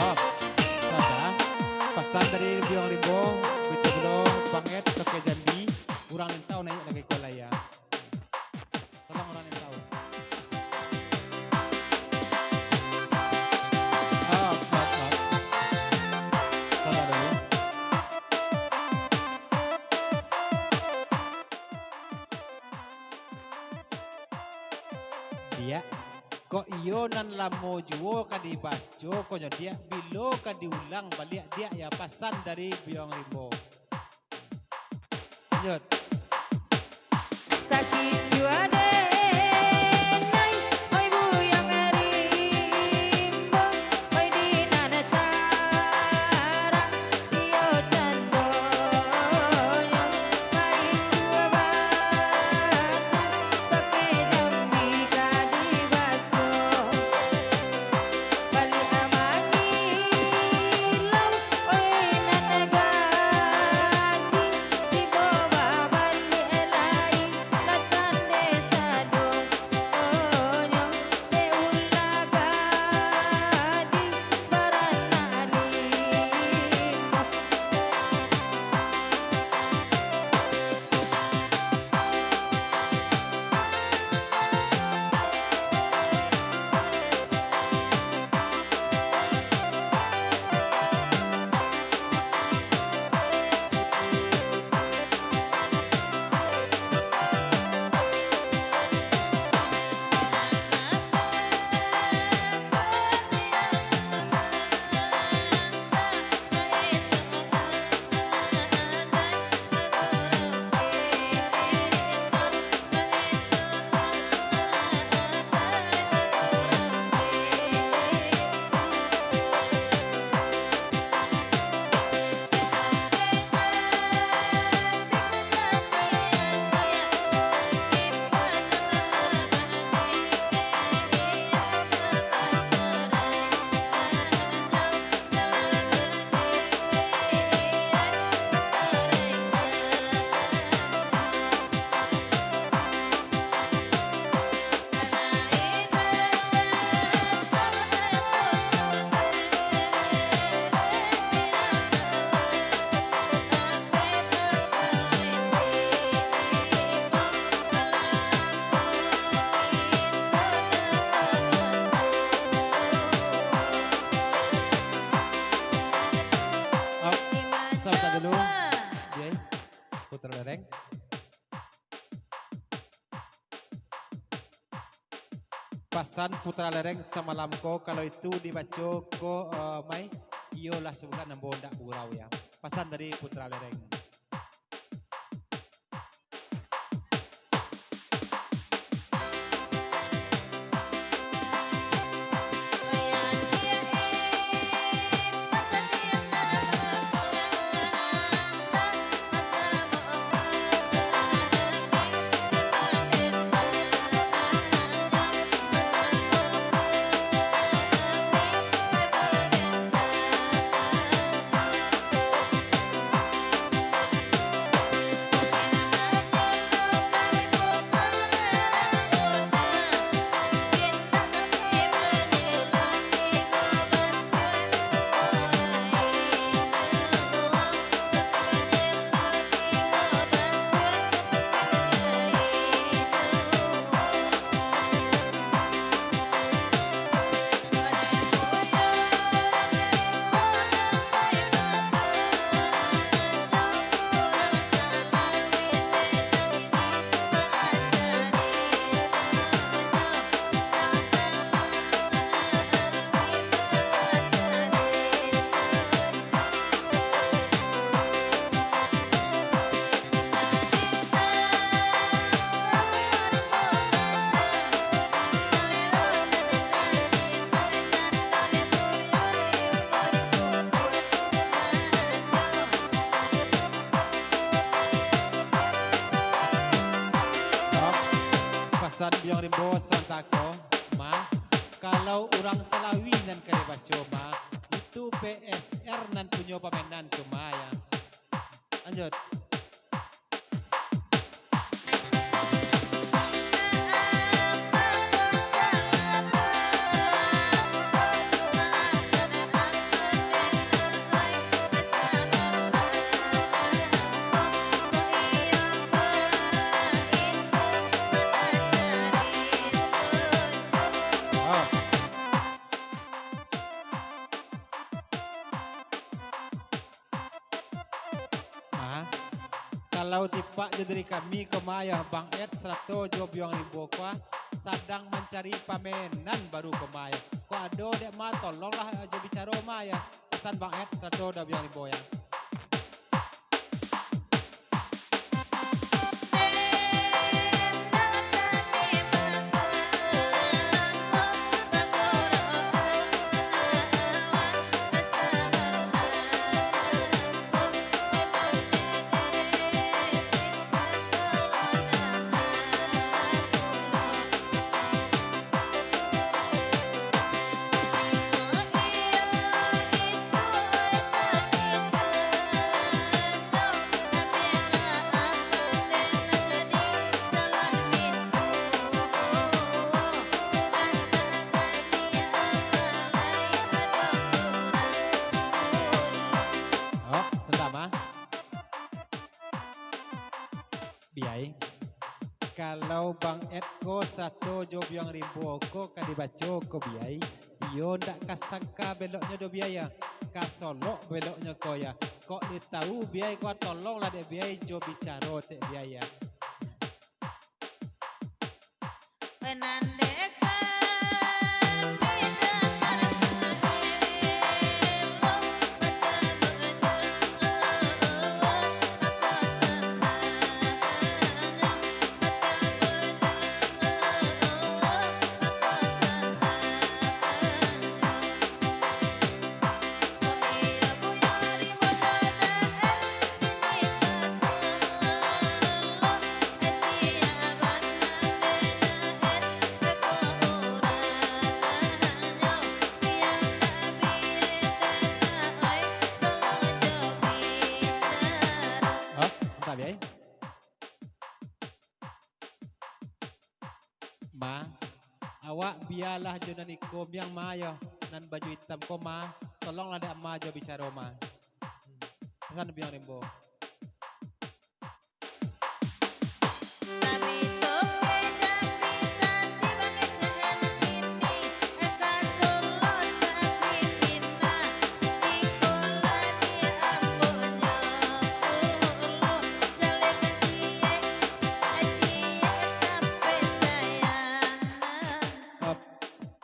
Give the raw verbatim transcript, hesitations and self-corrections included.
Oh, sabar. Pasan dari Biong Rimbo, Bito Bulo, Panget, Toke Jambi, urang Lintau naiak lagi kolai, ya. Tolong urang Lintau. Ah, maaf, maaf. Sabar dulu. Diak, kok iyo nan lamo juo ka dibaco ko nyo, Diak, bilo ka diulang baliak, Diak, ya, pasan dari Biong Rimbo. Lanjut. Sakik juo den ai, oi Buyuang Rimbo, oi di nan tarang iyo candonyo, baitu batu, Toke Jambi ka dibaco. Baliak mangilau, oi nan gadih, tibo babaliak lai, lah tandai sadonyo, dek ulah gadih baranak limau. Up. Sabar dulu. Ye. Putra Lereng. Pasan Putra Lereng samalam ko, kalau itu dibaco ko, eh, Mai, iyolah sabulan ambo ndak gurau, ya. Pasan dari Putra Lereng. Pesan Biyuang Rimbo santako, Ma. Kalau urang Salawi nan ka dibaco, Ma, itu P S R nan punyo pamainan tu, Ma, ya. Lanjut. Ah, kalau tipak jo diri kami ko, Ma, yo, Bang Ed sarato jo Biyuang Rimbo ko, ah, sadang mancari pamainan baru ko, Ma, yo. Kok ado dek, Ma, tolonglah, eh, jo bicaro, Ma, yo. Pesan Bang Ed sarato jo Biyuang Rimbo, yo. Oh, santa, Ma. Biyai, kalau Bang Ed ko sarato jo Biyuang Rimbo ko ka dibaco ko, Biyai, iyo ndak ka sangka beloknyo doh, Biyai, yo. Ka solok beloknyo ko, yo. Kok ditau Biyai ko, tolonglah dek Biyai jo bicaro dek Biyai, yo. Hah? Mantap, Biyai. Ma, awak bialah jo nan iko miang, Ma, yo, nan baju itam ko, Ma. Tolonglah dek Ma jo bicaro, Ma. Pesan Biyuang Rimbo.